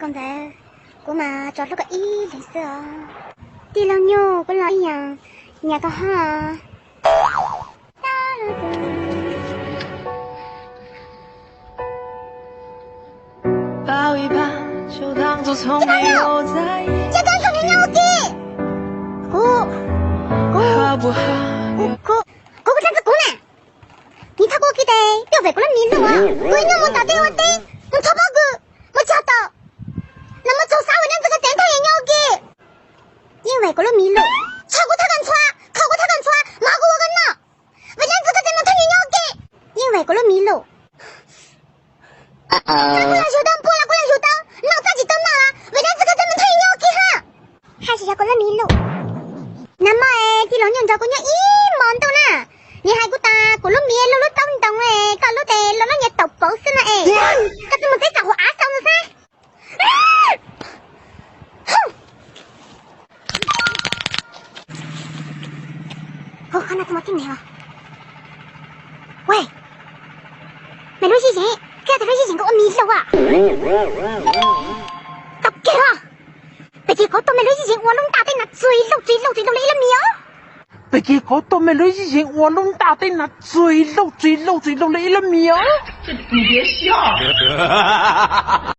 Koj ntawd, kuv mas tso hlub koj ib leeg xwb os. Tij laug Nyuj, kuv los ib yam nyiam koj hos. Ces koj ntxub kuv nyob ua ke. Kuv, kuv, kuv, kuv, kuv txhaj txog kuv na. Nws txhob kuv ua ke tes peb yuav pem kuv lub miv lug. Kuv ib nyuag mus tom tej ua teb mus txog pob kws mus txog tom no mus txog xav ua neej txog koj tes nrog nws nyob ua ke. Yeej pem kuv lub miv lug. Txhob kuv thov koj ntxhua, txhob kuv thov koj ntxhua, mov kuv ua koj noj. Ua neej txog koj tes mus nrog nws nyob ua ke. Yeej pem kuv lub miv lug. Kuv los yug tau npua los kuv los yug tau, noj txaj tsis tau noj los ua neej txog koj tes mus nrog nws nyob ua ke hab. Hais tsis yog kuv lub miv lug. Nag hmo es tij laug Nyuj nrog kuv nyob ib hmo ntuj na. Nws hais kuv tas kuv lub miv lug lub taub ntoos es koj lub tes loj lub nyias taum pauv xwb no es. Koj twb mus teb txog hauv av xau ntawd xwb. Hauv qhov no tsis muaj tib neeg os. Ua, mej lub zij zeem, koj tes lub zij zeem koj ua miv lug as. Tau kiag os. Peb cia kuv tuaj mej lub zij zeem ua lub ntaj teb no txug ib lub, txug ib lub, txug ib lub li ib lub miv os. Peb cia kuv tuaj mej lub zij zeem ua lub ntaj teb no txug ib lub, txug ib lub, txug ib lub li ib lub miv os.